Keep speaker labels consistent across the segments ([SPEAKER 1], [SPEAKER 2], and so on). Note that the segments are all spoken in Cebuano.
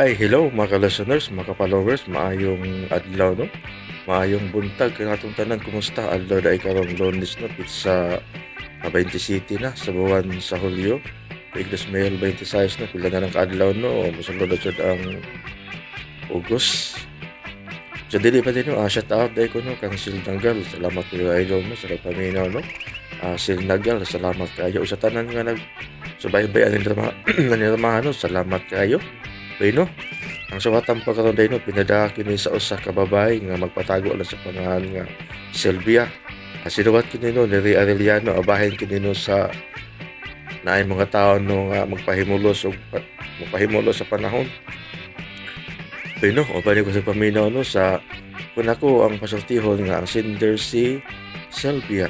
[SPEAKER 1] Hi, hello mga ka-listeners, mga ka-followers, maayong adlaw, no? Maayong buntag kanatong tanan, kumusta? Adlaw dai karong Lunes, no? Pizza 20 City na sa buwan sa Hulyo. Tuig 2026, no? Pila na lang kaadlaw, no? Mosulod na jud ang August. So dili pa din, no? Shout out dai ko, no, kang Sil Nanggal. Salamat kayo, idol, no, sa pagpaminaw, no. Sil Nagal, salamat kayo. Sa tanan nga nag subaybay ani drama, no, salamat kayo. Bueno, ang suwatan pa karon day, no, pinada kini sa usa ka babae nga magpatago lang sa pangalan nga Sylvia. Sinuwat kini, no, ni Ray Arellano, abahin kini, no, sa naay mga tao, no, nga magpahimulos og magpahimulos sa panahon. Bueno, uban ko sa paminaw, no, sa kun ako ang pasultihon nga ang sender si Sylvia.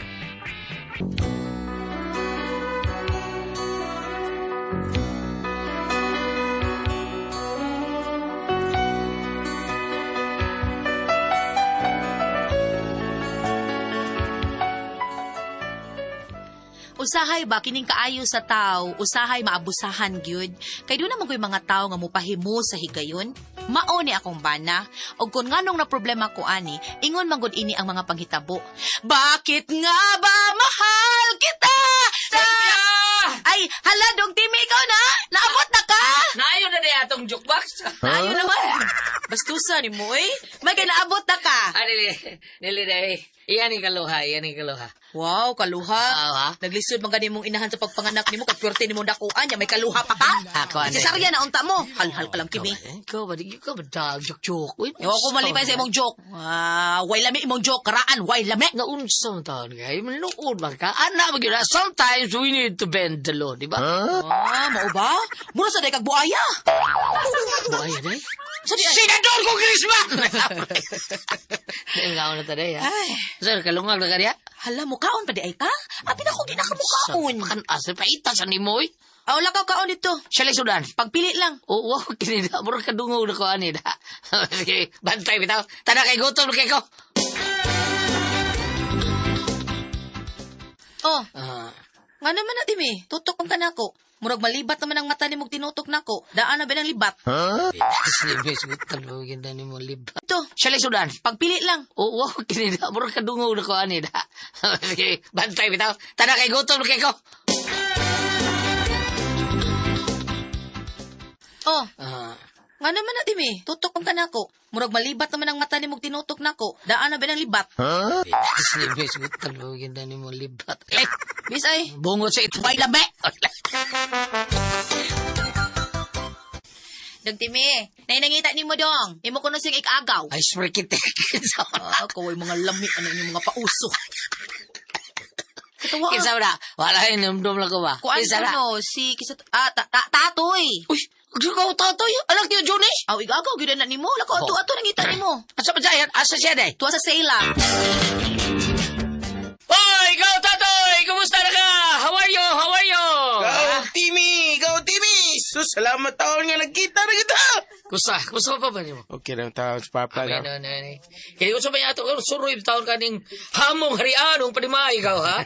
[SPEAKER 2] Usahay ba kining kaayo sa tao, usahay maabusahan gyud. Kay doon naman ko'y mga tao nga mupahimo sa higayon. Mao ni akong bana. Og kun nganong na problema ko ani, ingon man gud ini ang mga panghitabo. Bakit nga ba mahal kita?
[SPEAKER 3] Sylvia!
[SPEAKER 2] Ay, hala dong Timmy, ikaw na? Naabot na ka?
[SPEAKER 3] Naayon na niya atong jukebox.
[SPEAKER 2] Ayo naman. Bastusa ni mo eh. May kay naabot na ka.
[SPEAKER 3] Ah, dili. Dili dili. Iyan ni kaluha, iyan ni kaluha.
[SPEAKER 2] Wow, kaluha.
[SPEAKER 3] Ah, ha?
[SPEAKER 2] Naglisod man gani mong inahan sa pagpanganak nimo kay pwerte nimo dakuan nya may kaluha pa ka.
[SPEAKER 3] Ako, ano?
[SPEAKER 2] Cesaria na unta mo. Halhal ka lang kimi.
[SPEAKER 3] Ikaw ba, di ka ba dag, joke, joke. Uy,
[SPEAKER 2] Ewan ko malipay sa imong joke. Ah, way lami imong joke karaan, way lami.
[SPEAKER 3] Nga unsa man taon kay manuod man ka. Ana ba gyud na? Sometimes we need to bend the law, di ba?
[SPEAKER 2] Ah, mao ba? Mura sa day kag buaya.
[SPEAKER 3] Buaya day.
[SPEAKER 2] Sa di ay.
[SPEAKER 3] Senador Congressman! Dahil nga na taday, ha?
[SPEAKER 2] Ay,
[SPEAKER 3] Sir, kalungag na ka niya?
[SPEAKER 2] hala mo kaon pa di ay ka? Abi na ko di na ka mukaon.
[SPEAKER 3] Kan asa paita sa nimo, oy.
[SPEAKER 2] Ah, wala ka kaon dito.
[SPEAKER 3] Siya lang sudan.
[SPEAKER 2] Pagpili lang.
[SPEAKER 3] Oo, wow, kini na. Mura kadungog na ko, ani na. Sige, bantay, bitaw. Tana kay gutom na kay ko.
[SPEAKER 2] Oh,
[SPEAKER 3] Ah,
[SPEAKER 2] nga naman na dimi. Tutok ang kanako. Murag malibat naman ang mata nimo tinutok nako. Daan na ba ng libat?
[SPEAKER 3] Slimis, gutom na ganda ni mo libat.
[SPEAKER 2] Ito,
[SPEAKER 3] Siya lang sudan.
[SPEAKER 2] pagpili lang.
[SPEAKER 3] Oo, wow, kini na. Mura kadungog na ko, ani na. Sige, bantay, bitaw. Tana kay gutom na kay ko.
[SPEAKER 2] Oh,
[SPEAKER 3] Ah,
[SPEAKER 2] nga naman na dimi. Tutok ang kanako. Murag malibat naman ang mata nimo tinutok nako. Daan na ba ng libat?
[SPEAKER 3] slimis, gutom na ganda ni mo libat. Eh,
[SPEAKER 2] Bis ay.
[SPEAKER 3] bungot sa ito.
[SPEAKER 2] Way lami. Dagtimi, nainangita nimo dong. Imo kuno sing ikaagaw.
[SPEAKER 3] Ay, swear kita.
[SPEAKER 2] Ah, kaway mga lami ano inyong mga pauso. Katawa.
[SPEAKER 3] Kinsa na? Wala ay namdom lang ko ba?
[SPEAKER 2] Kuan
[SPEAKER 3] Kinsa na?
[SPEAKER 2] kuno si kisa tatoy.
[SPEAKER 3] Uy, gusto ko tatoy. Anak niyo, Johnny?
[SPEAKER 2] Aw igagaw gyud na nimo. Lako
[SPEAKER 3] Oh.
[SPEAKER 2] ato ato nangita nimo.
[SPEAKER 3] Asa pa siya? Asa siya day?
[SPEAKER 2] Tuwa sa sela.
[SPEAKER 3] Hoy, ikaw tatoy! Kumusta na ka? How are you? How are you?
[SPEAKER 4] Go, Timmy! Go, Timmy! Sus, salamat taon nga nagkita na kita!
[SPEAKER 3] Kusa, kusa pa ba niyo?
[SPEAKER 4] Okay na taon sa papa
[SPEAKER 3] Amen,
[SPEAKER 4] na.
[SPEAKER 3] no, no, no. Kaya gusto ba niya ato? Suroy taon ka ning hamong harianong panimay ikaw, ha?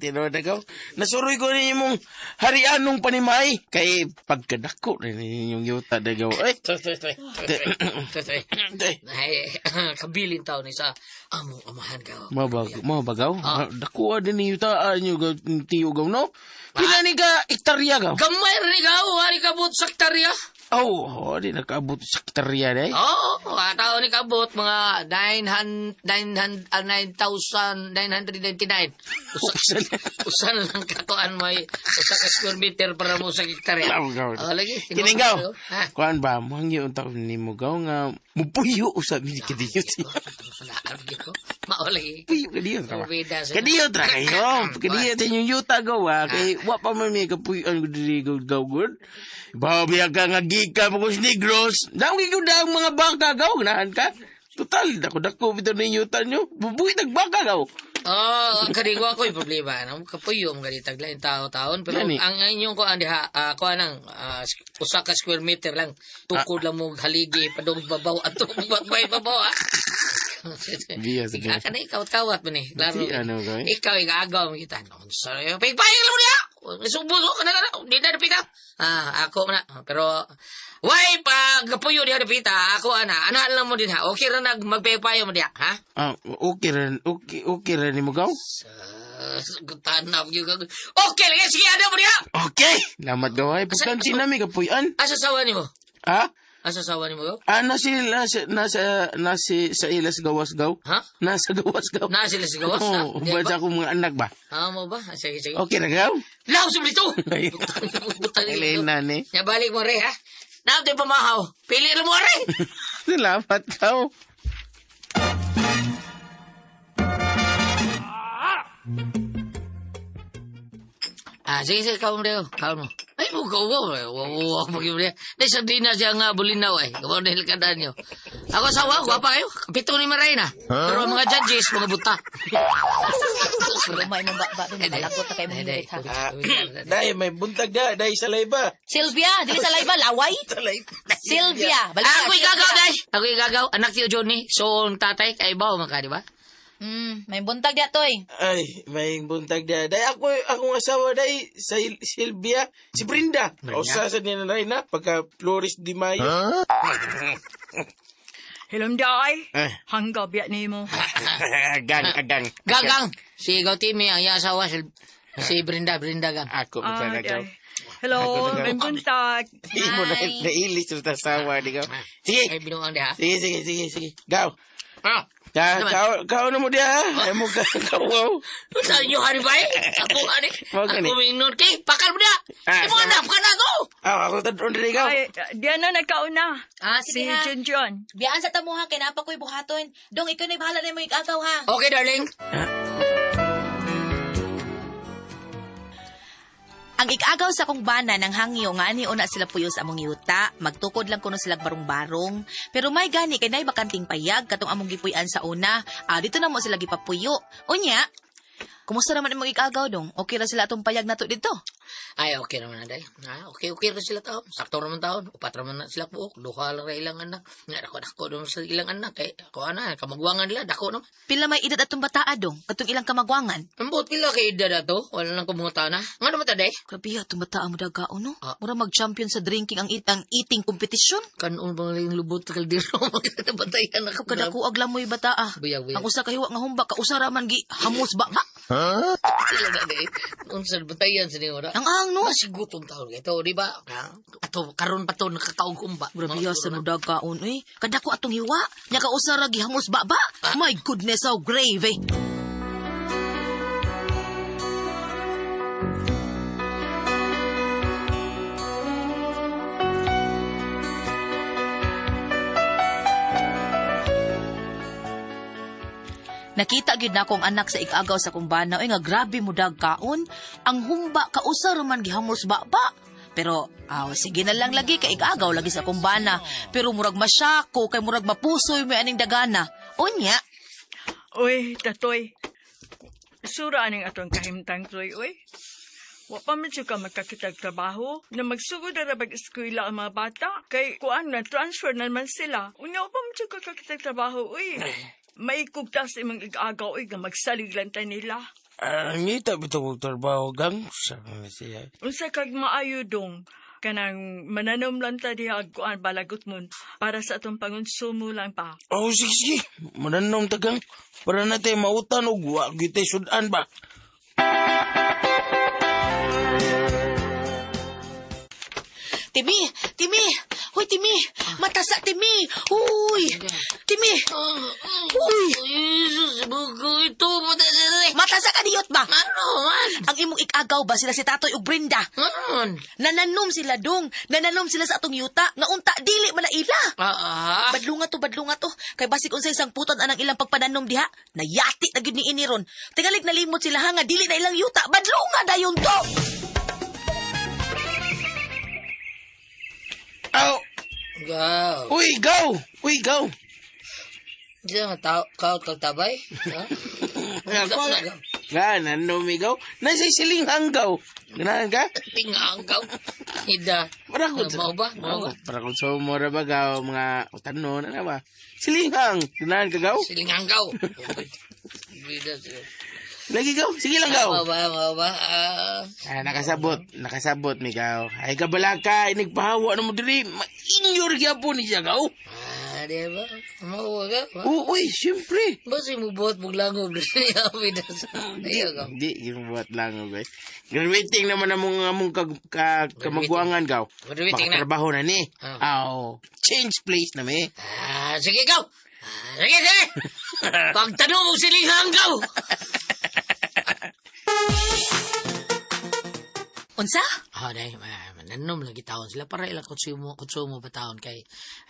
[SPEAKER 4] Tinuod na gaw. Nasuroy ko ninyo mong harianong panimay. Kay pagkadako na ninyong yuta na gaw. Ay,
[SPEAKER 3] Toy, toy, toy. Toy, toy, toy.
[SPEAKER 4] ay.
[SPEAKER 3] Ay, kabilin taon ni sa among amahan ka.
[SPEAKER 4] Mabag, mabagaw.
[SPEAKER 3] Ah.
[SPEAKER 4] Dako din ni yuta nyo gaw, tiyo gaw, no? Pila ni ka hektarya gaw?
[SPEAKER 3] Gamay rin ikaw, hari kabot sa hektarya.
[SPEAKER 4] Oh, di nakaabot sa hektarya day.
[SPEAKER 3] Oo, oh, tao ni kabot mga 900 900 ah, 9,999. Usa, usa na lang katuan mo ay usa ka square meter para mo sa hektarya.
[SPEAKER 4] Gaw, gaw.
[SPEAKER 3] Oh, lagi.
[SPEAKER 4] Kini gaw.
[SPEAKER 3] Ha?
[SPEAKER 4] Kuan ba, muhangyo ang taon ni mo gaw nga mupuyo usab ni kadiyo.
[SPEAKER 3] Ko. Mao lagi.
[SPEAKER 4] Puyo kadiyo tra.
[SPEAKER 3] Bida sa-
[SPEAKER 4] Kadiyo tra kayo. Kadiyo sa inyong yuta gaw ha. Kay wa pa man may kapuyoan ko diri gaw gaw good. Babiya ka nga gika mo kus negros. Daw gyud ang mga baka gaw ganahan ka. Total dako dako bitaw ninyo yuta nyo. Bubuhi tag baka gaw.
[SPEAKER 3] Oh, ang kadigwa ko yung problema. Ano, kapuyo mo ganit taglain tao-taon. Pero
[SPEAKER 4] Gani.
[SPEAKER 3] ang inyong kuan diha, kuan ang usa ka square meter lang. Tukod lang mo haligi padung babaw ato bagbay babaw. Ah.
[SPEAKER 4] Biya sa
[SPEAKER 3] Ikaw ka na ikaw kawat mo ni. Klaro.
[SPEAKER 4] Di, ano, gawin?
[SPEAKER 3] Ikaw igaagaw mo kita. No, sorry. Paypayag lang mo niya. Subo ko na na. Di na dapita. Ah, ako na. Pero why pag puyo diha dapita, ako ana. Ana lang mo din ha. Okay ra nag magpayo mo diha, ha?
[SPEAKER 4] Ah, okay ra, okay, okay ra nimo gaw.
[SPEAKER 3] Tanap gyud ka. Okay, lagi sige ana mo diha.
[SPEAKER 4] Okay. Salamat gaw ay pagkansi nami kapuy-an.
[SPEAKER 3] Asa sawa nimo?
[SPEAKER 4] Ha?
[SPEAKER 3] Asa sawa nimo gaw?
[SPEAKER 4] Ah, nasi, nasa, nasa, nasi, sa ilas gawas gaw.
[SPEAKER 3] Ha?
[SPEAKER 4] Nasa gawas gaw.
[SPEAKER 3] Na sila sa gawas. ha?
[SPEAKER 4] Oo,
[SPEAKER 3] Di ba?
[SPEAKER 4] ba sa akong mga anak ba?
[SPEAKER 3] Ah, mo ba? Ah, sige, sige.
[SPEAKER 4] Okay ra gaw?
[SPEAKER 3] Law sa dito.
[SPEAKER 4] Ay.
[SPEAKER 3] Butang
[SPEAKER 4] Ilin na ni.
[SPEAKER 3] Ya balik mo re ha. Nato pamahaw. Pili lang mo re.
[SPEAKER 4] Salamat gaw.
[SPEAKER 3] Ah, sige, sige, kaon mo. Kaon mo. Ay, mo ka mo. Wow, wow, mo. Dai sa dina siya nga bulinaw ay. Kaon dahil ka danyo. Ako sa wa, gwapa kayo. Kapito ni Marina. Pero ang mga judges, mga buta.
[SPEAKER 2] Lumay mong ba doon, malagot na kayo mong hirit ha.
[SPEAKER 4] Dai, may buntag da, dai sa layba.
[SPEAKER 2] Sylvia, dili sa layba, laway. Sylvia, balik ka,
[SPEAKER 3] Ako
[SPEAKER 2] Sylvia.
[SPEAKER 3] igagaw, dai. Ako igagaw. Anak ni Johnny. So, ang tatay, kay bawo man ka, di ba?
[SPEAKER 2] May buntag diya toy.
[SPEAKER 4] Ay, may buntag da. Dai, ako, akong asawa, dai, sa Silvia, si Brenda. O sa niya na rin na, pagka Flores di Mayo.
[SPEAKER 5] Hilom day.
[SPEAKER 4] Ay.
[SPEAKER 5] Hangga biya nimo.
[SPEAKER 4] Agang, agang.
[SPEAKER 3] Gagang. Si Ikaw Timmy, ang iyang asawa, si Brenda, Brenda Gang.
[SPEAKER 4] Ako,
[SPEAKER 5] Ah,
[SPEAKER 4] magkakagaw.
[SPEAKER 5] day. Hello,
[SPEAKER 4] Ako na-
[SPEAKER 5] may buntag.
[SPEAKER 4] Hindi mo na nailis sa asawa, di ka. Sige,
[SPEAKER 3] Ay, binuang diha.
[SPEAKER 4] sige, sige, sige, sige. Gaw.
[SPEAKER 3] Ah.
[SPEAKER 4] Ka,
[SPEAKER 3] Naman.
[SPEAKER 4] kao, kao na mo diya, ha? Ay mo ka, kao.
[SPEAKER 3] Sa inyo, hari ba eh? Ako, ani.
[SPEAKER 4] Mao gani.
[SPEAKER 3] Ako, mingon. Kay, pakal mo na.
[SPEAKER 4] Ah,
[SPEAKER 3] Imo anak, ka na to.
[SPEAKER 4] Ah, ako tadron diri gaw.
[SPEAKER 5] Ay, diyan na nagkauna.
[SPEAKER 2] Ah,
[SPEAKER 5] Si
[SPEAKER 2] sige ha.
[SPEAKER 5] Junjun.
[SPEAKER 2] Biyaan sa tamo ha, kay napa ko'y buhaton. Dong, ikaw na bahala na mo igagaw ha.
[SPEAKER 3] Okay, darling.
[SPEAKER 2] Ang igagaw sa kong bana ng hangyo nga ani una sila puyo sa among yuta, magtukod lang kuno sila barong-barong. Pero may gani kay nay bakanting payag katong among gipuy-an sa una. Ah, dito na mo sila gipapuyo. Unya, kumusta naman imong igagaw dong? Okay ra sila atong payag nato dito.
[SPEAKER 3] Ay, okay naman na, day. Ah, okay, okay rin sila taon. Sakto naman taon. Upat naman na sila buok. Duha lang ra ilang anak. Nga, dako, dako naman sa ilang anak. Kay, ako ana, kamagwangan nila, dako naman.
[SPEAKER 2] Pila may edad atong bataa dong, katong ilang kamagwangan.
[SPEAKER 3] Ambot pila kay edad ato. Wala nang kumuta na. Nga naman ta, day?
[SPEAKER 2] Grabe atong bataa mo dagaon no.
[SPEAKER 3] Ah.
[SPEAKER 2] Mura mag-champion sa drinking ang ang eating competition.
[SPEAKER 3] Kanon bang lang lubot sa kaldero? Magkatabantayan ako.
[SPEAKER 2] Kadako ag lamoy bataa.
[SPEAKER 3] Buyag, buyag.
[SPEAKER 2] Ang usa ka hiwa nga humba kausara man gi hamos ba ba.
[SPEAKER 3] Sila na, day. Unsa bantayan sa niyo,
[SPEAKER 2] Ang ang no.
[SPEAKER 3] Masigutom taon. Ito, di ba? Ah, Ato, karon pa to, nakakaog kumba.
[SPEAKER 2] Grabe sa mo dagkaon eh. Kadako atong hiwa. Nya kausara gi hamos ba ba. My goodness, how grave eh. Nakita gyud na akong anak sa igagaw sa kumbana oy nga grabe mo dagkaon. Ang humba kausa ra man gihamos ba ba. Pero aw sige na lang lagi kay igagaw lagi sa kumbana. Pero murag masyako kay murag mapusoy may aning dagana. Unya,
[SPEAKER 5] Uy, tatoy. Sura aning atong kahimtang toy, uy. Wa pa man siya ka magkakitag trabaho na magsugod na rabag eskwela ang mga bata. Kay kuan na transfer na naman sila. Unya wa pa man siya ka kakitag trabaho, uy. Maikugta sa imong igagaw, uy, nga magsalig lang ta nila.
[SPEAKER 4] Ah, ngita bitaw kog trabaho gang. Sabi na siya.
[SPEAKER 5] Unsa kag maayo dong kanang mananom lang ta diha ag kuan balagot mon para sa atong pangonsumo lang pa.
[SPEAKER 4] Oh, sige, sige. Mananom tagang. Para natin mautan og wa gyud sudan ba.
[SPEAKER 2] Timi, Timi, huy Timi, matasa Timi, huy, Timi, huy,
[SPEAKER 3] Jesus, buko ito.
[SPEAKER 2] matasa ka diyot ba?
[SPEAKER 3] Ano man?
[SPEAKER 2] Ang imong ikagaw ba sila si Tatoy ug Brenda?
[SPEAKER 3] Ano man?
[SPEAKER 2] Nananom sila dong, nananom sila sa atong yuta, nga unta dili man na ila.
[SPEAKER 3] Ah, ah.
[SPEAKER 2] Badlunga to, badlunga to. Kay basig unsay sangputan anang ilang pagpananom diha, nayati na gyud ni ini ron. Tingalig nalimot sila ha nga dili na ilang yuta, badlunga dayon to.
[SPEAKER 4] Aw,
[SPEAKER 3] Gaw.
[SPEAKER 4] uy, gaw. Uy, gaw.
[SPEAKER 3] Diyan nga tao, kao tabay. Ha?
[SPEAKER 4] Ako, nga, nanom ikaw. Nasa silinghang gaw. Ganahan ka?
[SPEAKER 3] Tingang gaw. Ida.
[SPEAKER 4] Para ko.
[SPEAKER 3] Mao ba? Mao ba?
[SPEAKER 4] Para kung sa mura ba gaw, mga utanon, ano ba? Silinghang. Ganahan ka gaw?
[SPEAKER 3] Silingang gaw. Bida sila.
[SPEAKER 4] Lagi gaw, sige lang gaw.
[SPEAKER 3] Mao ba, mao ba? Ah,
[SPEAKER 4] Ah, nakasabot, nakasabot mi gaw. Ay kabalaka, inigpahawa na mo diri, mainyor gyapon ni siya gaw.
[SPEAKER 3] Ah, di ba? Mao ka?
[SPEAKER 4] Oo, uy, siyempre.
[SPEAKER 3] Basta mo buhat mong langob diri. Ayaw ka.
[SPEAKER 4] Hindi, gibuhat lang okay. Graduating naman among among kag, ka, kamaguangan gaw.
[SPEAKER 3] Graduating na.
[SPEAKER 4] Makatrabaho na ni.
[SPEAKER 3] Ah.
[SPEAKER 4] Aw, change place na mi.
[SPEAKER 3] Ah, sige ikaw. Ah, sige, sige. Pagtanong mo silinghang gaw.
[SPEAKER 2] Unsa?
[SPEAKER 3] Ah, dai, mananom lagi taon sila para ilang konsumo konsumo pa taon kay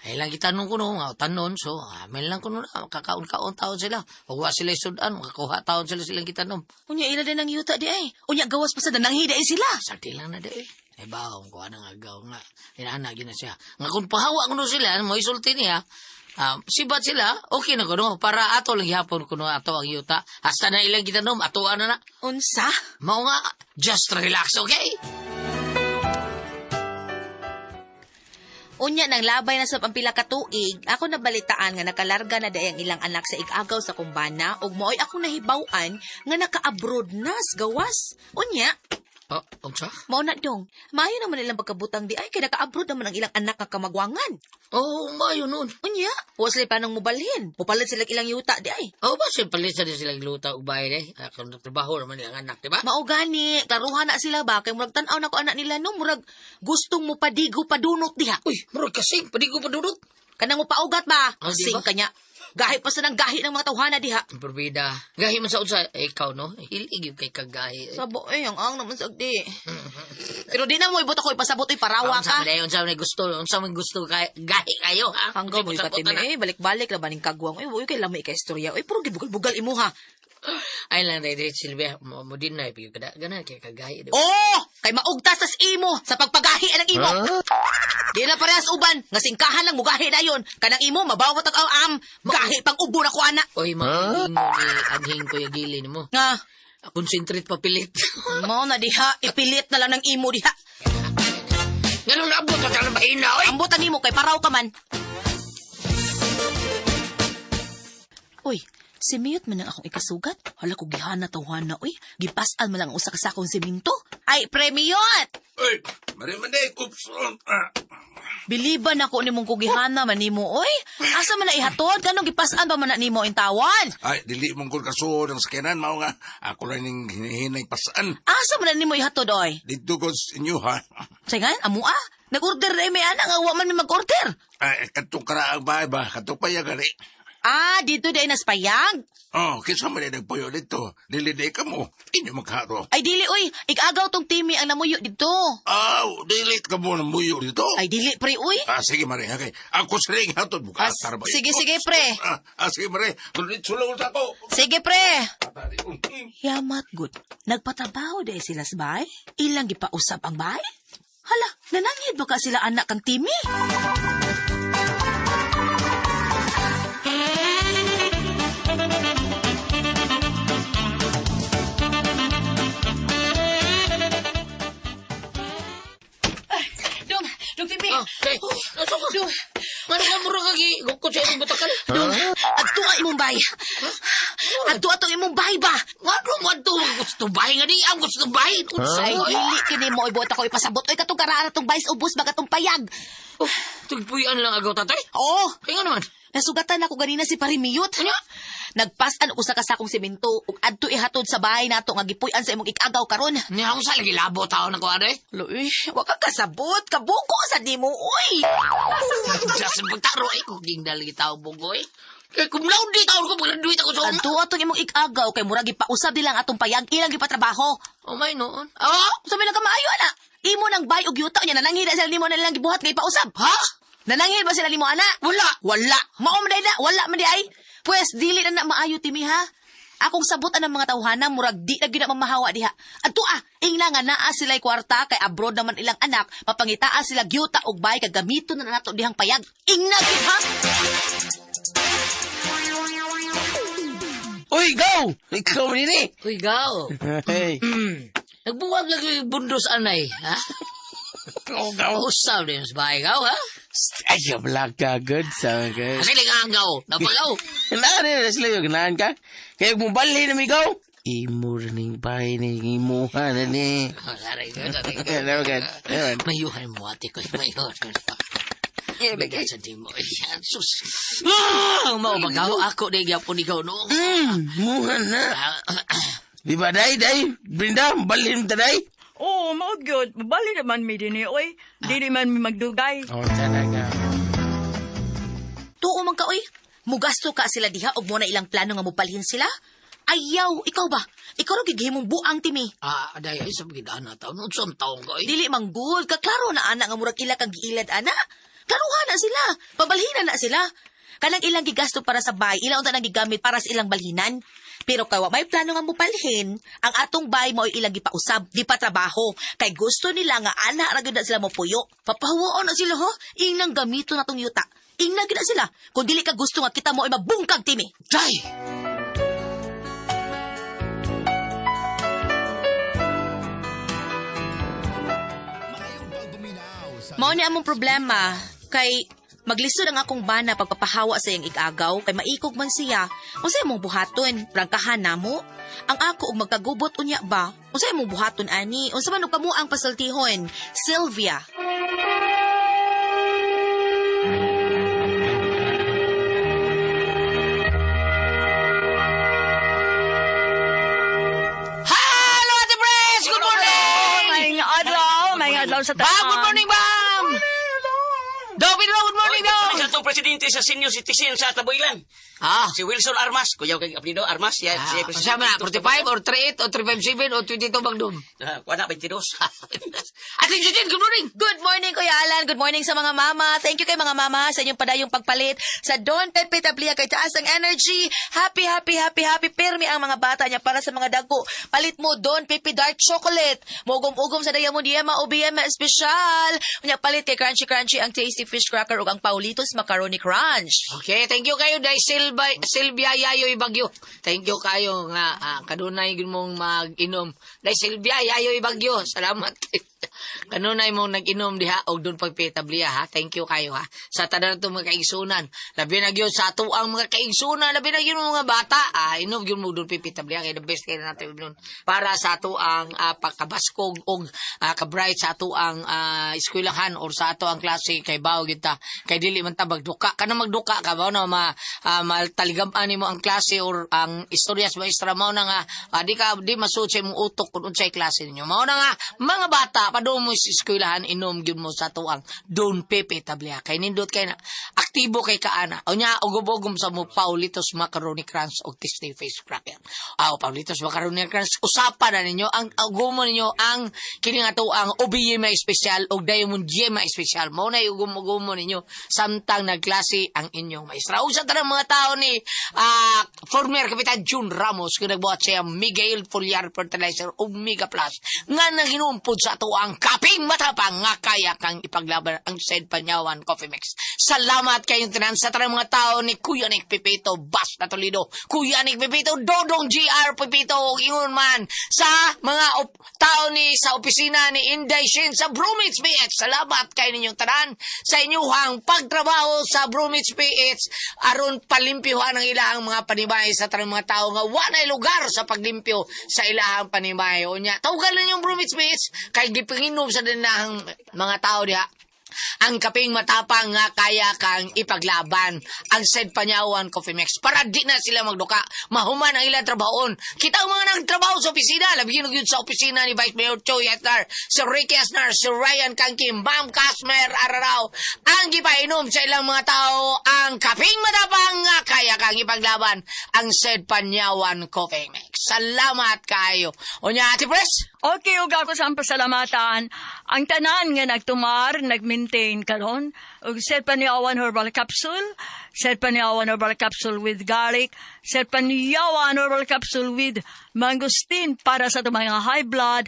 [SPEAKER 3] ay lang gitanong ko no nga tanon so amen lang kuno na kakaon-kaon taon sila. Ug wa sila sudan makakuha taon sila silang gitanom.
[SPEAKER 2] Unya ila din ang yuta di ay. Unya gawas pa sa dananghi di ay sila.
[SPEAKER 3] Sakti lang na dai. Ay baong ko anang agaw nga inaana gina siya. Nga kung pahawa kuno sila mo isulti niya. Ah, sibat sila, okay na kuno para ato lang gihapon kuno ato ang yuta. Hasta na ilang gitanom ato ana na.
[SPEAKER 2] Unsa?
[SPEAKER 3] Mao nga just relax, okay?
[SPEAKER 2] Unya nang labay na sa pampila ka tuig, ako nabalitaan nga nakalarga na day ang ilang anak sa igagaw sa kumbana ug maoy akong nahibaw-an nga naka-abroad na sa gawas. Unya,
[SPEAKER 3] Oh, unsa?
[SPEAKER 2] mao na dong. Maayo naman ilang pagkabutang di ay kay naka-abroad naman ang ilang anak nga kamagwangan.
[SPEAKER 3] Oh, maayo noon.
[SPEAKER 2] Unya, wa sila panong mobalhin. Mupalit sila ilang yuta di ay.
[SPEAKER 3] Oh, ba siya palit sa silang luta ug bahay eh. Ah, kung trabaho naman ilang anak, di ba?
[SPEAKER 2] Mao gani, klaruhan na sila ba kay murag tan-aw na ko anak nila no, murag gustong mo padigo padunot diha.
[SPEAKER 3] Uy, murag kasing, padigo padunot.
[SPEAKER 2] Kanang mo paugat ba?
[SPEAKER 3] Ah, di
[SPEAKER 2] Sing
[SPEAKER 3] ba?
[SPEAKER 2] kanya. Gahi pa sa nang gahi ng mga tawhana diha.
[SPEAKER 3] Ang Perbida. Gahi man sa unsa, eh, ikaw no? Hilig yung kay kagahi. Eh.
[SPEAKER 2] Sabo eh, ang ang naman sagdi. Pero di na mo ibot ako ipasabot oy parawa
[SPEAKER 3] Unsa
[SPEAKER 2] ka.
[SPEAKER 3] man eh, unsa man gusto, unsa man gusto kay gahi kayo ha.
[SPEAKER 2] Hanggang mo
[SPEAKER 3] Unsa
[SPEAKER 2] ikatimi
[SPEAKER 3] man
[SPEAKER 2] eh, balik-balik la baning kagwang. Uy, uy kay lami kay istorya. Uy, puro gibugal-bugal imuha.
[SPEAKER 3] Ay lang dai dai Silvia, mo mo din na eh, kada ganan kay kagahi. Di ba?
[SPEAKER 2] Oh, kay maugtas tas imo sa pagpagahi ang imo. Di na parehas uban, nga singkahan lang mugahi dayon. Kanang imo mabawat ang am, gahi pang ubo na ko ana.
[SPEAKER 3] Oy, makiling mo ni anhing ko yung gilin mo.
[SPEAKER 2] Nga,
[SPEAKER 3] Concentrate papilit.
[SPEAKER 2] mao na diha, ipilit na lang ng imo diha.
[SPEAKER 3] Ganun abot pa ka na oy.
[SPEAKER 2] Ambot ang imo kay paraw ka man. Uy, si Miyot man ang akong ikasugat. Hala ko gihana tawhana, uy. Gipasan man lang ang usa ka sakong simento. Ay, pre Miyot!
[SPEAKER 6] Uy, marimanday, oops. Ah,
[SPEAKER 2] Biliban ako nimong kugihana man nimo, oy. Asa man na ihatod? Ganong gipasan pa man na nimo in tawan?
[SPEAKER 6] Ay, dili mong kung kasuod ang sakyanan, mao nga. Ako lang ning hinihinay pasaan.
[SPEAKER 2] Asa man na nimo ihatod, oy?
[SPEAKER 6] Dito ko sa inyo, ha?
[SPEAKER 2] Sayngan, amua. Nag-order na eh, may anak, nga wa man mi mag-order.
[SPEAKER 6] Ay, katong karaang bahay ba? Katong payag, ali.
[SPEAKER 2] Ah, dito dahil naspayag.
[SPEAKER 6] Oh, kinsa man ay nagpuyo dito. Dili di ka mo. Inyo magharo.
[SPEAKER 2] Ay, dili, oy. Ikagaw tong timi ang namuyo dito.
[SPEAKER 6] Aw, dili ka mo ng muyo dito.
[SPEAKER 2] Ay, dili, pre, uy.
[SPEAKER 6] Ah, sige, Mare. Okay. Ako sa ring hatod. Bukas,
[SPEAKER 2] Ah,
[SPEAKER 6] tara ba?
[SPEAKER 2] sige, sige, pre.
[SPEAKER 6] Ah, ah, sige, Mare. Diretso lang sa ako.
[SPEAKER 2] Sige, pre. Yamat good. Nagpatrabaho dahil sila sa bahay? Ilang gipausap ang bahay? Hala, nananghid ba ka sila anak kang Timmy? Dong, dong Timmy.
[SPEAKER 3] Ah, dai. Nasa ka?
[SPEAKER 2] Dong,
[SPEAKER 3] Ngano ka murag kagi gukod sa imong butakal?
[SPEAKER 2] dong, adto ang imong bahay. Adto atong imong bahay ba?
[SPEAKER 3] Ngano mo adto gusto bahay nga di ang gusto bahay. Unsa
[SPEAKER 2] Ay,
[SPEAKER 3] mo?
[SPEAKER 2] dili kini mo ibuot ako ipasabot. Oy, katong karaan atong bayis ubos ba katong payag?
[SPEAKER 3] Oh, tugpuyan lang agaw tatay.
[SPEAKER 2] Oo,
[SPEAKER 3] Kaya nga naman.
[SPEAKER 2] nasugatan ako ganina si Parimiyot.
[SPEAKER 3] Ano?
[SPEAKER 2] Nagpasan usa ka sakong semento ug adto ihatod sa bahay nato nga gipuy-an sa imong ikagaw karon.
[SPEAKER 3] Niya akong sa lagi labo tao na ko ade.
[SPEAKER 2] Luy, wa ka kasabot, kabuko sa nimo uy.
[SPEAKER 3] Just pagtaro ay kung ding dali tao bugoy. Kay cum laude tao ko pag-graduate ako sa una.
[SPEAKER 2] Adto atong imong ikagaw kay murag gipausab nilang atong payag ilang gipatrabaho.
[SPEAKER 3] Oh my noon.
[SPEAKER 2] Ah, sa may maayo ana. Imo nang bay og yuta nya nananghida sila nimo na nilang gibuhat nga ipausab.
[SPEAKER 3] Ha?
[SPEAKER 2] Nananghid ba sila nimo ana?
[SPEAKER 3] Wala.
[SPEAKER 2] Wala. Mao man day na, wala man di ay. Pwes dili na na maayo timi ha. Akong sabutan ng mga tawhana murag di na gyud na mamahawa diha. Adto ah, ingna nga naa sila'y kwarta kay abroad naman ilang anak, mapangitaa sila gyuta og bay kag gamiton na nato dihang payag. Ingna gyud ha.
[SPEAKER 4] Uy, go! Ikaw man ini.
[SPEAKER 3] Uy, gaw.
[SPEAKER 4] Hey.
[SPEAKER 3] Nagbuwag lang yung bundos anay, ha?
[SPEAKER 4] Go, go.
[SPEAKER 3] Usab din sa bahay gaw, ha?
[SPEAKER 4] Ay, black ka. Good sa ka.
[SPEAKER 3] Kasi lang ang gaw. Napagaw.
[SPEAKER 4] Naan na sila yung ganahan ka. Kaya kung balhin na mi go. Imo rin bahay ni imuha na ni.
[SPEAKER 3] Aray ko, aray ko.
[SPEAKER 4] Never good. Never.
[SPEAKER 3] Mayuhan mo ate ko, mayuhan. Bigat sa di mo. Ay, sus. Ah, mao bagaw ako na gyapon ikaw no.
[SPEAKER 4] Muha na. Di ba, day, day? Brinda, balhin ta, day?
[SPEAKER 5] Oo, mao gyud. Bali naman mi dinhi oy. Dili man mi magdugay.
[SPEAKER 4] Oh, talaga.
[SPEAKER 2] Tuo man ka oy. Mugasto ka sila diha og mo na ilang plano nga mopalhin sila. Ayaw, ikaw ba? Ikaw ra gigihimong buang timi.
[SPEAKER 3] Ah, day ay sa gidaan na taon. Unsang taon ka ay?
[SPEAKER 2] Dili man good, kaklaro na ana nga murag ila kang giilad ana. Klaruha na sila, pabalhinan na sila. Kanang ilang gigasto para sa bay, ila unta nang gigamit para sa ilang balhinan. Pero kay wa may plano nga mopalhin, ang atong bay mao'y ilang gipausab, di pa trabaho. Kay gusto nila nga ana ra gyud na sila mopuyo. Papahuwaon na sila ho, inang gamito na tong yuta. Ingna gyud na sila. Kung dili ka gusto nga kita mo ay mabungkag timi.
[SPEAKER 3] Day!
[SPEAKER 2] Mao ni among problema kay maglisod ang akong bana pagpapahawa sa iyang igagaw kay maikog man siya. Unsay imong buhaton? Prangkahan namo? Ang ako og magkagubot unya ba? Unsay imong buhaton ani? Unsa man og kamo ang pasultihon? Sylvia.
[SPEAKER 3] Hello, Ate Pres! Good morning!
[SPEAKER 5] Maayong adlaw sa
[SPEAKER 3] Bam,
[SPEAKER 5] tanan.
[SPEAKER 3] good morning, Bam! Do, Pedro, good morning, Do!
[SPEAKER 7] Isa itong presidente sa senior citizen sa Tabuilan.
[SPEAKER 3] Ah,
[SPEAKER 7] Si Wilson Armas. Kuyaw kay apelido Armas. Siya, siya
[SPEAKER 3] ah, na? 45 or 38 or 357 o 22 bang dum?
[SPEAKER 7] Ah, kuha na, 22.
[SPEAKER 3] Ate Eugene, good morning!
[SPEAKER 2] Good morning, Kuya Alan. Good morning sa mga mama. Thank you kay mga mama sa inyong padayong pagpalit sa Don Pepe Tablia kay taas ang energy. Happy, happy, happy, happy. Pirmi ang mga bata niya para sa mga dagko. Palit mo Don Pepe Dark Chocolate. Mogum-ugom sa Diamond Yema o BM Special. Unya palit kay Crunchy Crunchy ang Tasty Fish Cracker ug ang Paulitos Macaroni Crunch.
[SPEAKER 3] Okay, thank you kayo dahil Silva, Silvia Yayoy Bagyo. Thank you kayo nga kanunay gyud mong mag-inom. Dahil Silvia Yayoy Bagyo, salamat. Kanunay mong nag-inom diha og doon pagpitablia ha. Thank you kayo ha. Sa tanan itong mga kaigsunan. Labi na gyud sa ato ang mga kaigsunan, labi na gyud mga bata. Inom gyud mo doon pipitablia kay the best kayo natin inom para sa ato ang pagkabaskog og kabright sa ato ang eskwelahan or sa ato ang klase kay bawo kita kay dili man ta magduka kana magduka ka ba na ma mataligam-an nimo ang klase or ang istorya sa maestra mao na nga di ka di masuot sa imong utok kung unsay klase ninyo mao na nga mga bata padung mo sa eskwelahan inom gyud mo sa ato ang Don Pepe Tablia kay nindot kay na aktibo kay kaana unya ugobogom sa mo Paulitos Macaroni Crunch og Tasty Face Cracker. Aw Paulitos Macaroni Crunch usapan na ninyo ang ugomo ninyo ang kini nga to ang OBM espesyal og Diamond Yema espesyal mao na ugom-ugomo ninyo samtang nagklase ang inyong maestra. Ug sa tanang mga tao ni former Kapitan June Ramos kung nagbuhat siya Miguel Foliar Fertilizer ug Mega Plus nga nanghinumpod sa ato ang kaping matapang nga kaya kang ipaglaban ang Said Panyawan Coffee Mix. Salamat kayong tanan sa tanang mga tao ni Kuya Nick Pepito Bas na Toledo, Kuya Nick Pepito, Dodong GR Pepito, ug ingon man sa mga tao ni sa opisina ni Inday Shin sa Bromits PH. Salamat kay ninyong tanan sa inyuhang pagtrabaho sa Bromits PH aron palimpyohan ang ilahang mga panibay sa tanang mga tao nga wa nay lugar sa paglimpyo sa ilahang panibay. Unya, tawagan ninyong Bromits PH kay gipanginom sa dinahang mga tao diha ang kaping matapang nga kaya kang ipaglaban ang said Panyawan Coffee Mix para di na sila magduka mahuman ang ilang trabahoon. Kita ang mga nagtrabaho sa opisina, labi yun sa opisina ni Vice Mayor Choy Atnar, si Ricky Asnar, si Ryan Kangkim, Ma'am Casmer Ararao, ang gipainom sa ilang mga tao ang kaping matapang nga kaya kang ipaglaban ang said Panyawan Coffee Mix. Salamat kayo. Unya, Ate Pres?
[SPEAKER 5] Okay, ug ako sa ang pasalamatan. Ang tanan nga nagtumar, nagmaintain karon ug set Paniawan herbal capsule, set Paniawan herbal capsule with garlic, set Paniawan herbal capsule with mangosteen para sa atong mga high blood,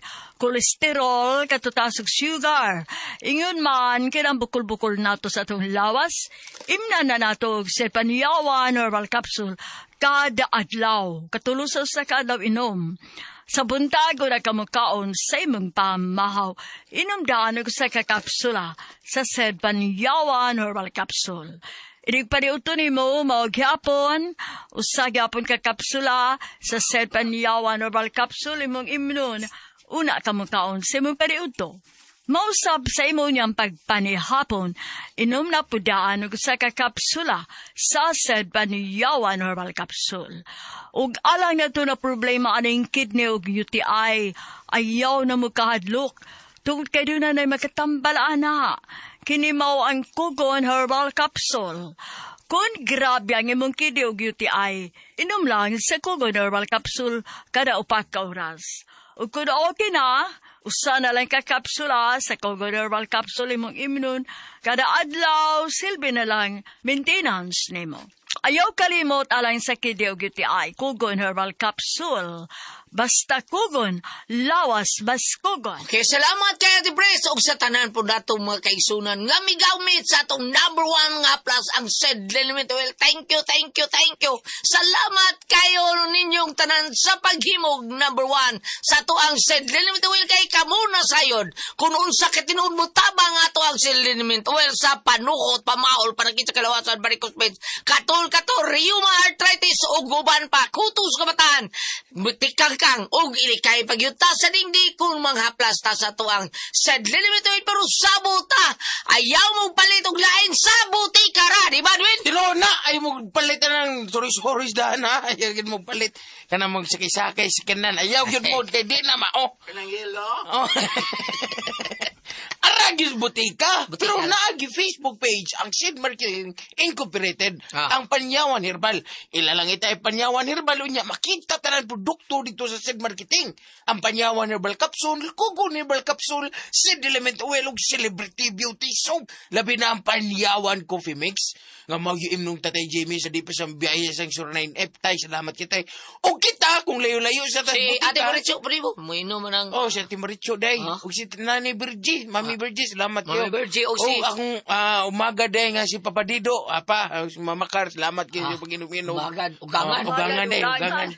[SPEAKER 5] cholesterol, katutas ug sugar. Ingon man kinang bukol-bukol nato sa atong lawas, imna na nato og set Paniawan herbal capsule kada adlaw. Katulo sa usa ka adlaw inom. Sa buntag ora ka mokaon sa imong pamahaw, inom daan og usa ka kapsula sa Sedpanyawan herbal capsule. Inig paniudto nimo mao gyapon usa gyapon ka kapsula sa Said Panyawan Herbal Capsule imong imnon una ka mokaon sa imong paniudto. Mausab sa imo niyang pagpanihapon, inom na pudaan og usa ka kapsula sa Said Panyawan Herbal Capsule. Ug alang na to na problema aning kidney ug UTI, ayaw na mo kahadlok. Tungod kay doon na makatambal ana. Kini mao ang Kugon Herbal Capsule. Kung grabe ang imong kidney ug UTI, inom lang sa Kugon Herbal Capsule kada upat ka oras. Ug kung okay na, usa na lang ka kapsula sa Kugon Herbal Capsule imong imnon, kada adlaw, silbi na lang maintenance nimo. Ayaw kalimot alang sa kidney ug UTI, Kugon Herbal Capsule. Basta kugon, lawas bas kugon.
[SPEAKER 3] Okay, salamat kay Ate Pres ug sa tanan po natong mga kaigsunan nga migamit sa atong number one nga plus ang Said Liniment Oil. Thank you, thank you, thank you. Salamat kayo ninyong tanan sa paghimog number one sa ato ang Said Liniment Oil kay kamo na sayod. Kung unsa ka tinuod mo tabang ato ang Said Liniment Oil sa panukot, pamaol, panakit sa kalawasan, varicose veins, katol kato, rheuma arthritis ug uban pa, kutos kabataan, tikang kang ug ilikay pagyuta sa dingdi kung manghaplas ta sa tuang Said Liniment Oil, pero sabota ayaw mo palit og lain sa butika ra, di ba, Dwin?
[SPEAKER 4] Tinuod na, ay mo palit na ng turis-horis dahan ha. Ayaw gyud mo palit. Kana mag sakay-sakay sa kanan. Ayaw gyud mo kay di na mao.
[SPEAKER 6] Kanang yelo.
[SPEAKER 4] Oh. Aragis butika.
[SPEAKER 3] Butika.
[SPEAKER 4] Pero naagi Facebook page ang Seed Marketing Incorporated, ang Panyawan Herbal. Ila lang ita ay Panyawan Herbal unya makita tanan produkto dito sa Seed Marketing. Ang Panyawan Herbal Capsule, Kugon Herbal Capsule, Seed Element Oil ug Celebrity Beauty Soap. Labi na ang Panyawan Coffee Mix nga mao yung imnong Tatay Jamie sa di pa sa biyahe sa 09F tay. Salamat kita. O kita kung layo-layo sa
[SPEAKER 3] Si
[SPEAKER 4] butika.
[SPEAKER 3] Ate Maricho, primo, muinom mo ng
[SPEAKER 4] Oh, si Ate Maricho, day.
[SPEAKER 3] Ha?
[SPEAKER 4] O si Nani Virgie, Mami Virgie, salamat
[SPEAKER 3] Mami
[SPEAKER 4] kayo.
[SPEAKER 3] Virgie, o si-
[SPEAKER 4] O, akong umaga day nga si Papa Dido. Apa, si Mama Car, salamat kayo sa pag-inom-inom.
[SPEAKER 3] Umagad, ugangan.
[SPEAKER 4] Oh, ugangan day, ugangan.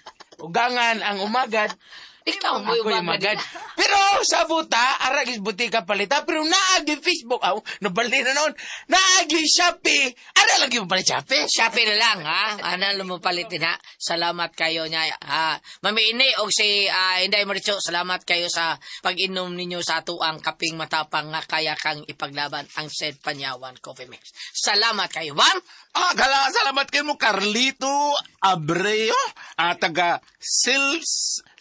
[SPEAKER 4] Ugangan ang umagad.
[SPEAKER 3] Ikaw mo
[SPEAKER 4] Ako yung
[SPEAKER 3] umagad.
[SPEAKER 4] umagad. Pero sa buta, aragis butika palita. Pero naagi Facebook, aw, nabali na noon. Naagi Shopee. Ara lang yung palit Shopee.
[SPEAKER 3] Shopee na lang, ha? Ano mo palitin, ha? Salamat kayo niya. Ha? Mami Ini o si Inday Maricho, salamat kayo sa pag-inom ninyo sa atuang kaping matapang nga kaya kang ipaglaban ang Said Panyawan Coffee Mix. Salamat kayo, ma'am!
[SPEAKER 6] Ah, salamat kayo mo, Carlito Abreu, taga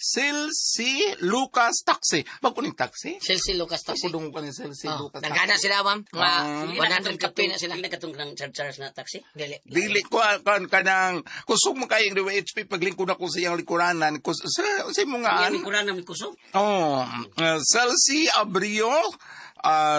[SPEAKER 6] Silsi Lucas Taxi. Bago ning taxi?
[SPEAKER 3] Silsi Lucas Taxi.
[SPEAKER 6] Kudong ko ni Silsi
[SPEAKER 3] Oh,
[SPEAKER 6] Lucas
[SPEAKER 3] nagana
[SPEAKER 6] Taxi.
[SPEAKER 3] sila, ma'am. Mga 100 kape na sila.
[SPEAKER 7] Dili katong ng charge na taxi.
[SPEAKER 3] Dili.
[SPEAKER 6] Dili ko kan kanang kusog mo kay HP paglingkod ako sa iyang likuranan kus sa mo nga
[SPEAKER 7] Ang lingkuran na may kusog.
[SPEAKER 6] Oh, Celsi Abrio,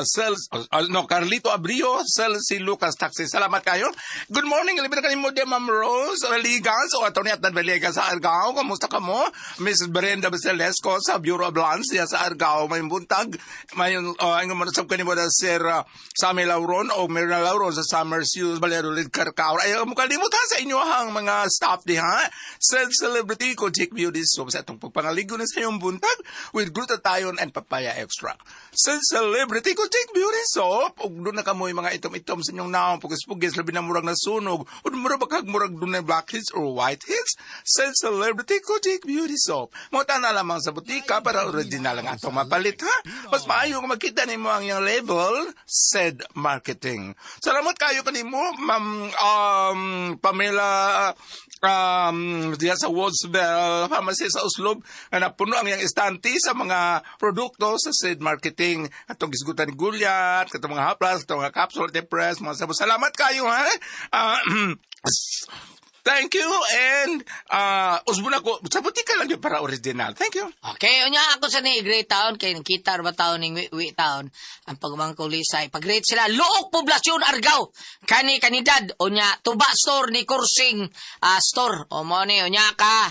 [SPEAKER 6] Cels, no, Carlito Abrio, Celsi Lucas Taxi. Salamat kayo. Good morning, libre kanimo de Ma'am Rose Villegas o Atty. Atnan Villegas sa Argao. Kamusta ka mo? Mrs. Brenda Celesco sa Bureau of Lands diya sa Argao. May buntag. May ang mo sab kanimo da Sir Sammy Lauron o Mirna Lauron sa Summer Shoes Valladolid Carcao. Ay mo kalimutan sa inyo ang mga staff diha. Sa celebrity ko Jake Beauty Soap sa atong pagpangaligo na sa iyong buntag with glutathione and papaya extract. Sa celebrity ko Jake Beauty Soap ug doon na kamoy mga itom-itom sa inyong naong pugis-pugis labi na murag nasunog ug murag bakag murag doon na blackheads or whiteheads. Sa celebrity ko Jake Beauty Soap. Mo na lamang sa butika para original ang atong mapalit ha. Mas maayo kung makita nimo ang iyang label said marketing. Salamat kayo kanimo Ma'am Pamela diya sa Woodsville Pharmacy sa Oslob nga napuno ang iyang istante sa mga produkto sa said marketing atong gisgutan ni Gulyat, katong mga haplas, katong mga capsule, press, mga sabo. Salamat kayo ha. Thank you and usbo na ko sa butika lang yun para original. Thank you.
[SPEAKER 3] Okay, unya ako sa ni Great Town kay nakita ra ba taon ning wi town ang pagmangko lisay. Pag-great sila Luok Poblasyon Argao. Kani kanidad unya Tuba Store ni Kursing store. O mo ni unya ka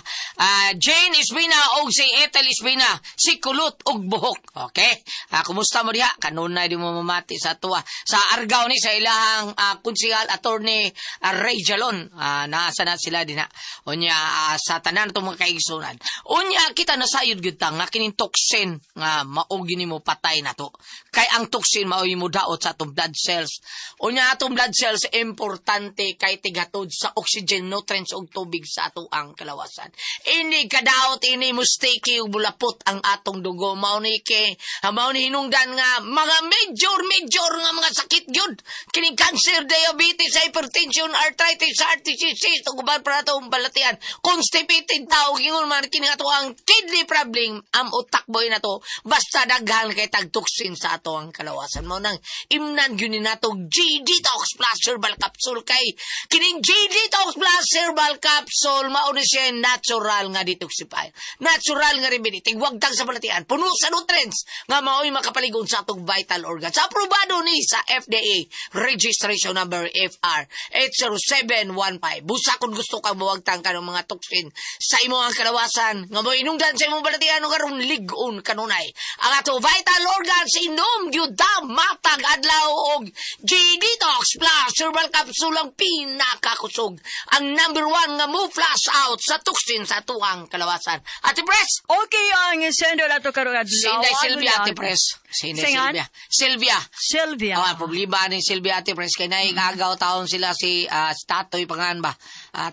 [SPEAKER 3] Jane Espina og si Ethel Espina si Kulot og Buhok. Okay? Kumusta mo diha? Kanunay di mo mamati sa tuwa. Sa Argao ni sa ilahang konsehal attorney Ray Jalon. Naa sa na sila dinha. Unya sa tanan atong mga kaigsunan. Unya kita nasayod gyud ta nga kining toxin nga mao gini mo patay nato. Kay ang toxin mao mo daot sa atong blood cells. Unya atong blood cells importante kay tighatod sa oxygen, nutrients ug tubig sa ato ang kalawasan. Ini kadaot ini mustiki ug bulapot ang atong dugo, mao ni kay mao ni hinungdan nga mga major major nga mga sakit gyud kining cancer, diabetes, hypertension, arthritis, heart disease ug uban pa natong balatian. Constipated tao ingon man kini ato ang kidney problem, am utak boy na to, basta daghan kay tag toxin sa ato ang kalawasan. Mao nang imnan gyud ni nato G Detox Plus Herbal Capsule, kay kining G Detox Plus Herbal Capsule mao ni siya natural nga detoxifier, natural nga remedy, tigwagtang sa balatian, puno sa nutrients nga mao'y makapaligon sa atong vital organs. Aprobado ni sa FDA, registration number FR 80715. Busa kung gusto ka mawagtang ka ng mga toxin sa imong ang kalawasan nga mo inungdan sa imong balatian ug karon lig-on kanunay ang ato vital organs, inom gyud ta matag adlaw og G Detox Plus Herbal Capsule, ang pinakakusog, ang number one nga mo flush out sa toxin sa atuang kalawasan. Ate Pres!
[SPEAKER 5] Okay, ang sender ato karong adlaw.
[SPEAKER 3] Si Inday Silvia, Ate Pres. Si Inday
[SPEAKER 5] Singan?
[SPEAKER 3] Silvia. Silvia.
[SPEAKER 5] Sylvia.
[SPEAKER 3] Oh, problema ni Silvia, Ate Pres, kay naigagaw taon sila si Tatoy pangan ba.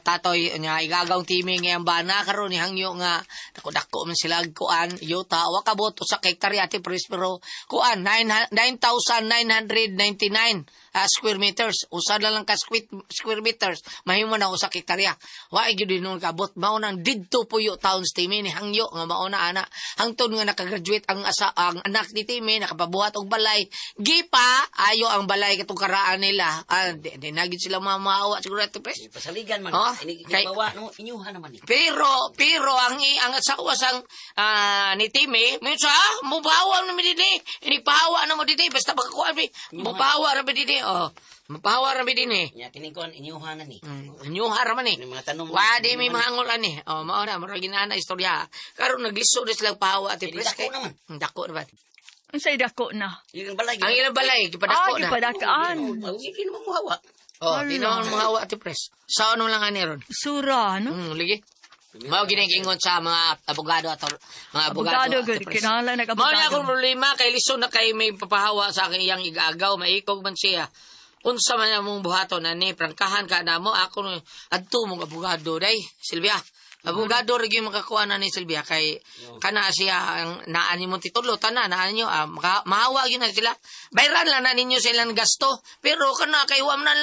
[SPEAKER 3] Tatoy nya igagaw teaming ngayang bana karon ni hangyo nga dako-dako man sila kuan yuta, wa kabot usa ka hektarya, Ate Pres, pero kuan 9,999 square meters, usa na lang ka square meters mahimo na usa ka hektarya. Wa gyud nun kabot. Mao nang didto puyo taon sa Timmy ni hangyo nga mao na ana hangtod nga nakagraduate ang asa, ang anak ni Timmy, nakapabuhat og balay, gipa ayo ang balay katong karaan nila. Di na gyud sila mamaawa siguro, Ate Pres.
[SPEAKER 7] Pasaligan man.
[SPEAKER 3] Oh,
[SPEAKER 7] Ini bawa no inyuha naman ni.
[SPEAKER 3] Pero ang asawa sang ni Timmy, minsan mubawa na mi dinhi. Inipahawa na mo dinhi basta makakuha mi. Mupahawa ra mi dinhi. Oh, mupahawa ra mi dinhi.
[SPEAKER 7] Nya kining kuan inyuha na ni.
[SPEAKER 3] Inyuha ra man eh.
[SPEAKER 7] Ini mga tanong.
[SPEAKER 3] Wa di mi mahangol ani. Oh, mao na murag ginana istorya. Karon naglisod na sila pahawa, Ate
[SPEAKER 7] Eh,
[SPEAKER 3] Pres.
[SPEAKER 7] dako naman.
[SPEAKER 3] Dako naman.
[SPEAKER 5] Unsay dako na?
[SPEAKER 7] Yung balay.
[SPEAKER 3] Ang ilang balay gipadako na.
[SPEAKER 5] Gipadakaan.
[SPEAKER 7] Hindi naman mo hawa.
[SPEAKER 3] Oh, di naman mahawa, Ate Pres. Sa ano lang ani ron?
[SPEAKER 5] Sura, no?
[SPEAKER 3] Ligi. Mao ginigingon sa mga abogado at mga abogado.
[SPEAKER 5] Abogado,
[SPEAKER 3] Ate
[SPEAKER 5] good.
[SPEAKER 3] Pres.
[SPEAKER 5] Kinahanglan nag-abogado.
[SPEAKER 3] Mao ni akong problema kay lisod na kay may papahawa sa akin iyang igagaw, maikog man siya. Unsa man among buhaton ani, prangkahan ka na mo ako adto mong abogado day, Silvia. Abogado ra gyud makakuha na ni Silvia kay kana siya ang naa nimo titulo tanan naa ninyo mahawa gyud na sila. Bayran lang na ninyo sa ilang gasto, pero kana kay wa man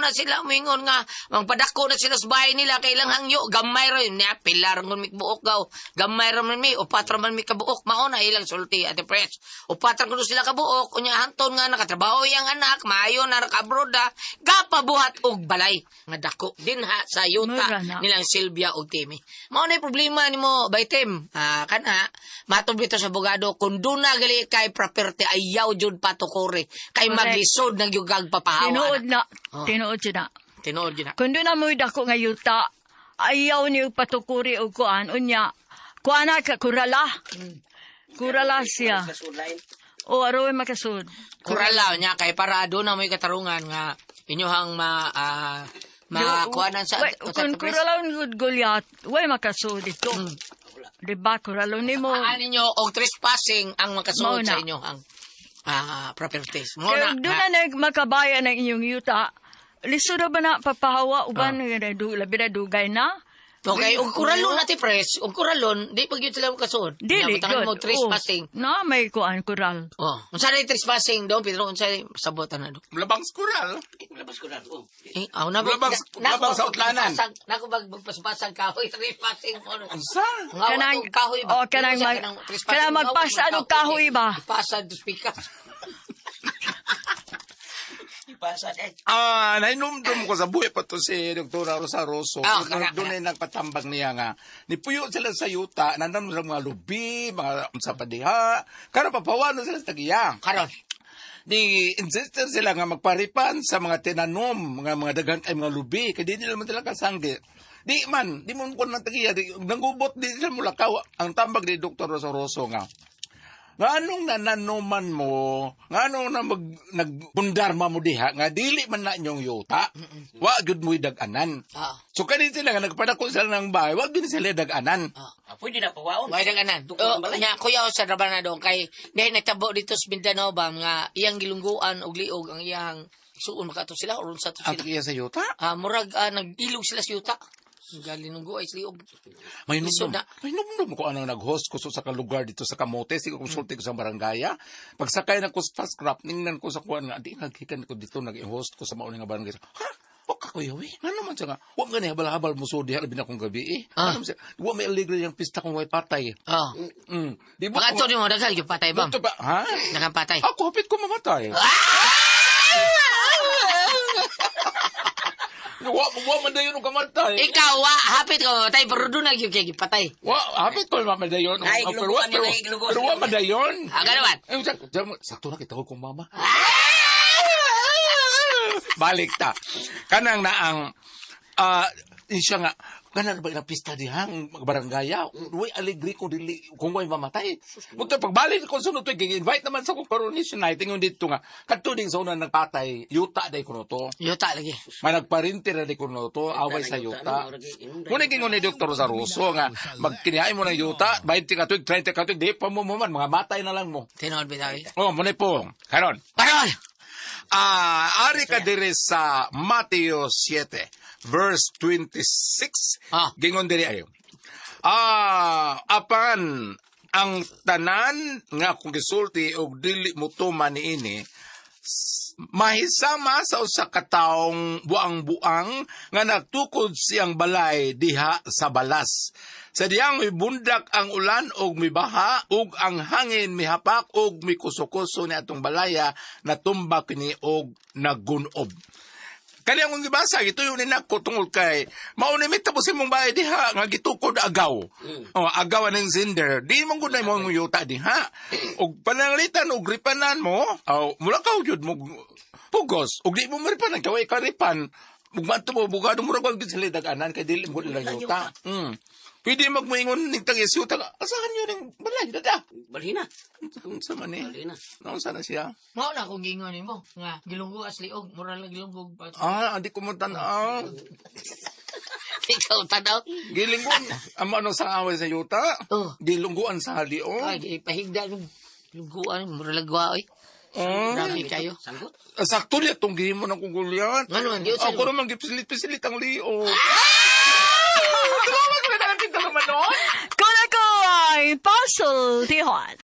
[SPEAKER 3] na sila moingon nga magpadako na sila sa bahay nila kay ilang hangyo gamay ra yun niya pilar ngon mi buok gaw gamay ra man mi, upat ra man mi kabuok. Mao na ilang sulti, Ate Pres, upat ra kuno sila kabuok. Unya hanton nga nakatrabaho iyang anak, maayo na naka-abroad na, gapabuhat og balay nga dako dinha sa yuta
[SPEAKER 5] Mura na.
[SPEAKER 3] nilang Silvia og Timmy. Mao na yung problema nimo by Tim. Kana matod bitaw sa abogado kung doon na gali kay property ayaw jud patukuri kay
[SPEAKER 5] Correct.
[SPEAKER 3] maglisod ng yugag papahawa.
[SPEAKER 5] Tinuod na.
[SPEAKER 3] Oh.
[SPEAKER 5] Tinuod siya na.
[SPEAKER 3] Tinuod gyud na.
[SPEAKER 5] Kung doon na mo'y dako nga yuta, ayaw niyo patukuri og kuan. Unya, kuan na ka, kurala. Kurala siya. O, aroy makasud.
[SPEAKER 3] Kuralaw niya kay para doon na mo'y katarungan nga inyohang ma kuanan sa,
[SPEAKER 5] Wait,
[SPEAKER 3] sa
[SPEAKER 5] kung kuralaw ni good Goliath, way makasud ito. Diba, kuralaw ni mo.
[SPEAKER 3] Ano ninyo og trespassing ang makasuod
[SPEAKER 5] Mao na.
[SPEAKER 3] sa inyo ang properties. Mo
[SPEAKER 5] Kaya
[SPEAKER 3] na.
[SPEAKER 5] doon na makabayan ng inyong yuta, lisod na ba na papahawa, uban, labi na dugay na?
[SPEAKER 3] Okay, og kuralon, Ate Pres, og kuralon, di pag yun sila makasuod.
[SPEAKER 5] Dili,
[SPEAKER 3] Nabutangan
[SPEAKER 5] good.
[SPEAKER 3] mo trespassing.
[SPEAKER 5] Oh, na, may kuan, kural.
[SPEAKER 3] Oh, unsa na yung trespassing doon, Pedro? Unsa yung sabotan na doon?
[SPEAKER 6] Labang skural.
[SPEAKER 7] Labas ko na. Oh.
[SPEAKER 3] Eh, aw na
[SPEAKER 6] Labang sa utlanan.
[SPEAKER 3] Nako bag magpaspasang kahoy trespassing mo.
[SPEAKER 6] Unsa?
[SPEAKER 3] Nga kahoy ba?
[SPEAKER 5] Oh, kanang
[SPEAKER 3] Unsa trespassing,
[SPEAKER 5] kanang magpasa
[SPEAKER 3] nga
[SPEAKER 5] og kahoy ba?
[SPEAKER 3] Ipasa to speaker.
[SPEAKER 7] Ipasa eh.
[SPEAKER 6] Nainumdum ko sa buhay pa to si Dr. Rosa Rosso.
[SPEAKER 3] Kana,
[SPEAKER 6] Doon ay nagpatambang niya nga. Nipuyo sila sa yuta, nandun sila mga lubi, mga unsa pa diha. Karon papawano sila sa tagiya.
[SPEAKER 3] Karon.
[SPEAKER 6] Di insisted sila nga magparipan sa mga tinanom, mga daghan kay mga lubi, kay di nila man sila kasanggi. Di man, di mo ko ng tagiya, di, nangubot di sila mulakaw. Ang tambag ni Dr. Rosa Rosso nga, Nganong nananuman mo, nganong na mag, nagbundarma mo diha, nga dili man na inyong yuta, wa gyud mo'y dag-anan. So kanin sila nga nagpadako sila ng bahay, wa gyud sila dag-anan.
[SPEAKER 7] Ah, pwede na pawaon.
[SPEAKER 3] Way daganan.
[SPEAKER 7] Tukod
[SPEAKER 3] Oh,
[SPEAKER 7] ang balay.
[SPEAKER 3] nya kuya sa Rabana dong kay dahil nagtabo dito sa Mindanao ba nga iyang gilungguan og liog ang iyang suon makato sila or unsa to
[SPEAKER 6] Ang
[SPEAKER 3] sila.
[SPEAKER 6] iya sa yuta?
[SPEAKER 3] Ah, murag nag-ilog sila sa yuta. Galinunggo ay sa liog.
[SPEAKER 6] May
[SPEAKER 3] Lisod
[SPEAKER 6] numdum.
[SPEAKER 3] na.
[SPEAKER 6] May numdum ko anong nag-host ko sa kalugar dito sa Kamote. Sige, konsulti ko sa barangaya. Pagsakay na ko sa fast crop, ningnan ko sa kuwan nga, di naghikan ko dito, nag-host ko sa mauni nga barangay. Ha? Wa ka kuya, we. Nga naman siya nga. Wa nga ni habal-habal mo so diha, labi na kong gabi eh. Ano man siya? Wa may alegre yung pista kung way patay.
[SPEAKER 3] Oh.
[SPEAKER 6] Di ba?
[SPEAKER 3] Pag ato nimo daghang gyud patay ba?
[SPEAKER 6] Dito ba? Ha?
[SPEAKER 3] Daghang patay.
[SPEAKER 6] Ako, hapit ko mamatay. Wa man dayon og kamatay.
[SPEAKER 3] Ikaw wa hapit ka mamatay pero doon na gyud kay gipatay.
[SPEAKER 6] Wa, hapit ko mamadayon.
[SPEAKER 7] Ay,
[SPEAKER 6] Pero wa,
[SPEAKER 7] giluguan niya,
[SPEAKER 6] pero,
[SPEAKER 7] ay, giluguan.
[SPEAKER 6] pero wa madayon.
[SPEAKER 3] Ah, ganaman.
[SPEAKER 6] Ay, sakto na kita kong mama. Balik ta. Kanang na ang siya nga kanang ba ilang pista diha ang barangaya. Way alegre kung dili kung way mamatay. Mugto pagbalik ko sunod to invite naman sa kong coronation night ingon dito nga kadto ding sa una nagpatay yuta day kuno to.
[SPEAKER 3] Yuta lagi.
[SPEAKER 6] May nagparinti na di kuno to away sa yuta. Muna gingon ni Dr. Saruso nga magkinihain mo ng yuta 20 ka tuig 30 ka tuig di pa mo mo man mga matay na lang mo.
[SPEAKER 3] Tinuod bitaw. Eh.
[SPEAKER 6] Oh, muna po. Karon.
[SPEAKER 3] Karon.
[SPEAKER 6] Ah, ari ka diri sa Mateo 7 verse 26. Gingon diri ayo. Apan ang tanan nga kung gisulti og dili mo tuman niini mahisama sa usa ka taong buang-buang nga nagtukod siyang balay diha sa balas. Sa diyang mibundak ang ulan og mibaha ug ang hangin mihapak og mikuso-kuso ni atong balaya natumba kini og nagunob. Kani ang gibasa ito yung ninako tungod kay mao ni mitapos imong bahay diha nga gitukod agaw. Oh, agaw aning zinder. Di man gud na mo ang yuta diha. Og pananglitan og ripanan mo, aw mula ka gyud mo pugos og di mo maripanan kay way ka ripan. Ug manto mo bugado mo ra gyud sila dag-anan kay dili mo lang yuta. Pwede magmoingon ning tag yuta. Asahan yun ning balay dada.
[SPEAKER 7] Balhina.
[SPEAKER 6] Unsa man ni?
[SPEAKER 7] Balhina.
[SPEAKER 6] Naunsa na siya?
[SPEAKER 3] Mao na akong gingon nimo nga gilunggo as liog, mura lang gilunggo.
[SPEAKER 6] Ah, andi ko mo tan-aw.
[SPEAKER 3] Ikaw tanaw.
[SPEAKER 6] Gilingguan. Ang ano sa away sa yuta?
[SPEAKER 3] Oh.
[SPEAKER 6] Gilungguan sa halio.
[SPEAKER 3] Ay, pahigda nung lungguan, mura lang gwa oy.
[SPEAKER 6] Oh.
[SPEAKER 3] Grabe kayo.
[SPEAKER 7] Sanggot.
[SPEAKER 6] Sakto niya itong gihimo ng kugulyan.
[SPEAKER 3] Ngano, hindi ko
[SPEAKER 6] Ako naman gipisilit-pisilit ang lio. Tumawag na natin naman noon.
[SPEAKER 5] 过来过来，保守的话。